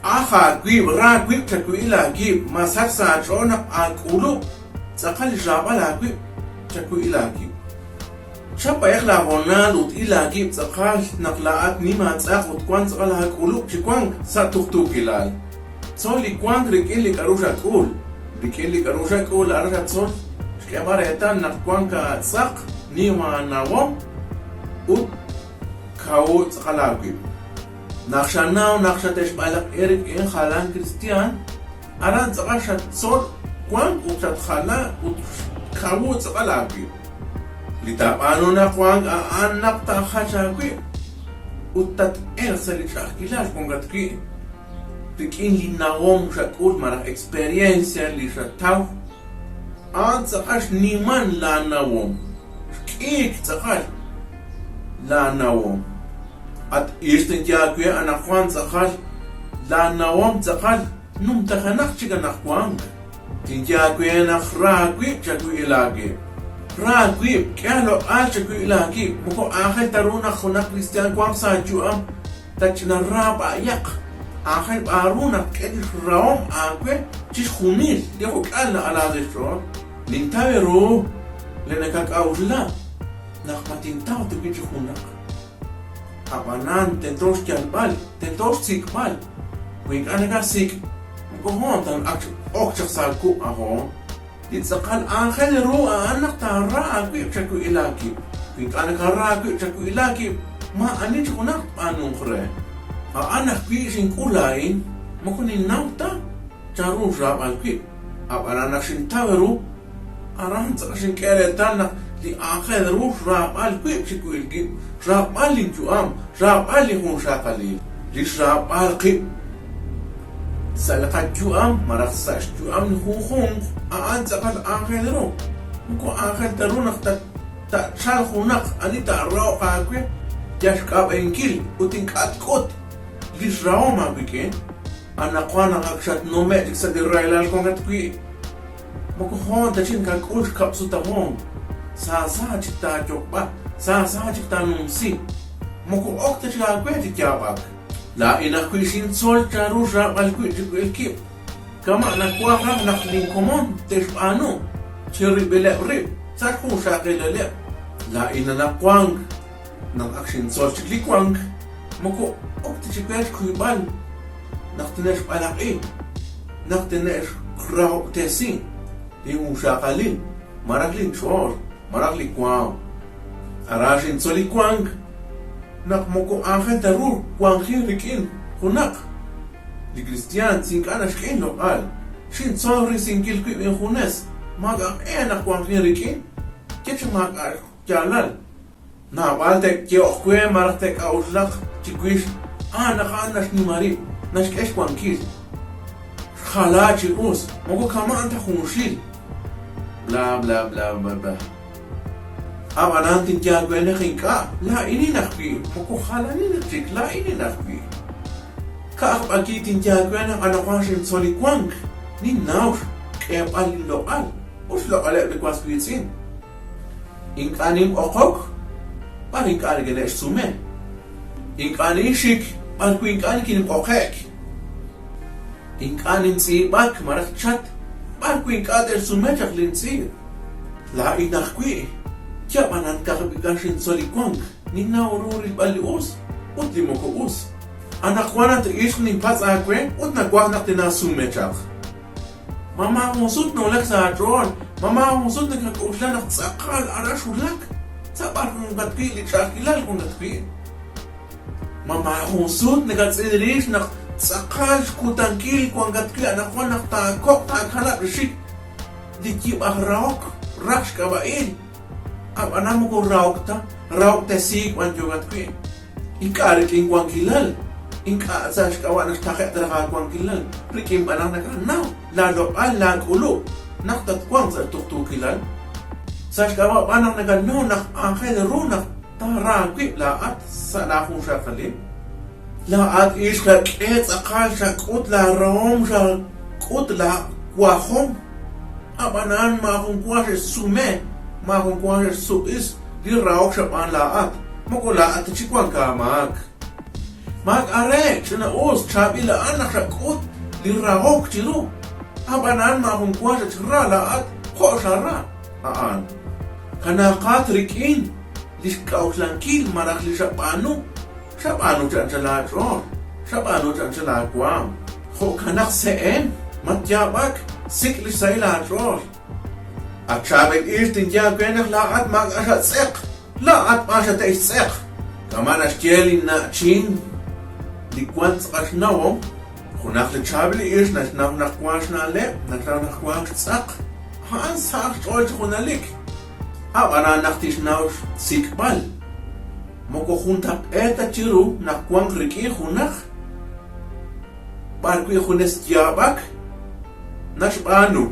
Aj aawib', ra aawib' chawi'il aawib', masach sa' aach'ool naq aak'ulub' tz'aqal li xraab'al aawib' chawi'il aawib'. Chap b'ayaq laahoonal ut il aawib' tz'aqal naq laa'at nim aatz'aq ut wank tz'aqal aak'ulub' chi wank sa' tuqtuukilal. Tzol li wank rik'in li k'a'ru xak'ul. Rik'in li k'a'ru xak'ul aran xatzol xk'eeb'al reetal naq wank aatz'aq, nim aanawom ut kaw tz'aqal aawib'. Naq xanaw naq xate'xb'alaq'i rik'in jalan kristiaan, aran tz'aqal xatzol wank ut xatjala ut xkawu tz'aqal aawib'. Li taab'aanu naq wank a'an naq taajach aawib' ut tat-elq sa' li ch'a'ajkilal wankat wi' rik'in li nawom xak'ul malaj experiencia li xataw, a'an tz'aqal xniman laa nawom, xk'iik tz'aqal laa nawom. At ixq tinye aawe anaqwan tz'aqal laa nawom tz'aqal numtajenaq chik anaqwank. Tinye aawe naq ra aawib' chawi'il aawib'. Ra aawib', k'e aaloq'al chawi'il aawib', moko aajel ta ru naq junaq kristiaan wanq sa' aayu'am tatch'ina ra b'a'yaq. Aajel b'an ru naq tk'e lix rahom aawe chixjunil li jo'k'al na'alaak sa' xch'ool. Nintaw ru li nakak'a'uxla naq ma tintaw ta wi' chik junaq. Ab'anan tento xyalb'al, tento xsik'b'al. Wi ink'a' nakasik', moko hoon ta ak ok chaq sa' aawuq' ahoon. Li tz'aqal aajel ru a'an naq taara aawib' chawi'il aawib'. Wi ink'a' nakara aawib' chawi'il aawib', maa'ani chik junaq tb'aanunq re. A'an ajwi' xink'ul laa'in, moko ninnaw ta chanru xraab'al wib'. Ab'anan naq xintaw ru, Aran tz'aqal xink'e reetal naq li aajel ru xraab'al wib' chi wi'il wib', xraab'al linyu'am, xraab'al li junxaqalil. Li xraab'al qib' sa' li qayu'am malaj sa' xyu'am li junjunq a'an tz'aqal aajel ru. Moko aajel ta ru naq taachalq junaq ani taarahoq aawe yal xk'ab'a'inkil ut ink'a' tk'ut li xrahom aawik'in. Anaqwan naq ak xatnume'k chik sa' li rahilal wankat wi', Moko hoon ta chik nakak'ul xkab' sut ahoon, saasa chik taayok'b'a, saasa chik taanumsi. Moko ok ta chik aawe chi yaab'ak. Laa'in ajwi' xintzol chanru xraab'al wib' chi wi'il kib', kama' nawaj raj naq linkomon te'xb'aanu chirib'ileb' rib' sa' xjunxaqilileb'. Laa'in anaqwank naq ak xintzol chik li wank, moko ok ta chik we xkuyb'al naq tine'xb'alaq'i, naq tine'xrahob'tesi linjunxaqalil malaj linch'ool malaj li waanm. Aran xintzol li wank naq moko aajel ta ru wanjin rik'in junaq li kristiaan si ink'a' naxk'e inloq'al. Xintzol risinkil wib' injunes, maak'a' q'e naq wanjin rik'in, ye chi maak'a' xyaalal. Naab'al te'yehoq we malaj te'k'a'uxlaq chiwix, a naq a'an naxnima rib', naxk'e xwankil. Xjala chi us, moko kama'an ta junxil. Bla bla bla bla bla. Ab'anan tinye aawe naq ink'a', laa'inin ajwi', moko jalanin chik, laa'inin ajwi'. Ka'aj b'aki tinye aawe naq anaqwan xintzol li wank, ninnaw xk'eeb'al linloq'al ut xloq'aleb' li was wiitz'in. Ink'a' ninb'oqok b'ar ink'a' nikine'xsume. Ink'a' ninxik b'ar wi' ink'a' nikinb'oqe'k. Ink'a' nintz'iib'ak malaj chat b'ar wi' ink'a' te'xsume chaq lintz'iib'. Laa'in ajwi', yab'anan ka'ajwi' xintzol li wank, ninnaw ru rilb'al li us ut li moko us. Anaqwan at ixq ninpatz' aawe ut nawaj naq tinaasume chaq. Ma maajun sut nawulak sa' aach'ool? Ma maajun sut nakak'oxla naq tz'aqal aran xwulak? Sa' b'ar wankat wi' li ch'a'ajkilal wankat wi'? Ma maajun sut nakatz'il rix naq tz'aqal xkutankil wankat wi' anaqwan naq taakoq' taakanab' li xik li yib' aj rahok raj xk'ab'a'il? Ab'anan moko rahok ta, rahob'tesiik b'an yookat wi'. Ink'a' rik'in wankilal, ink'a' sa' xk'ab'a' naq xtaqe'k ta raj aawankilal, rik'in b'an naq nakanaw laaloq'al laak'ulub' naq tatwanq sa' tuqtuukilal. Sa' xk'ab'a' b'an naq nakanaw naq aajel ru naq taara aawib' laa'at sa' laajunxaqalil. Laa'at ixq xak'e tz'aqal xak'ut laarahom xak'ut laawajom, ab'anan maajun wa xe'xsume, maajun wa xe'xsub'is li rahok xab'aan laa'at, moko laa'at ta chik wank aamaak. Maak'a' reek', ch'ina-us, chaab'il a'an naq xak'ut li rahok chiru. Ab'an a'an maajun wa xatxra laa'at jo' xara a'an. Kanaaqat rik'in li xk'a'uxlankil malaj li xab'aanu, xab'aanu chi anchal aach'ool, xab'aanu chi anchal aawaam. Jo'kan naq se'en, matyaab'ak, sik' li xsahil aach'ool. At chaab'il ixq tinye aawe naq laa'at maak'a' xatz'eq. Laa'at b'an xate'xtz'eq. Kama' naxye li na'chin li wank tz'aqal xnawom, junaq li chaab'il ixq naxnaw naq wank xna'leb', naxnaw naq wank xtz'aq, a'an sahaq xch'ool chi junelik. Ab'anan naq tixnaw xsik'b'al, moko juntaq'eet ta chiru naq wanq rik'in junaq b'arwi' junes yaab'ak naxb'aanu.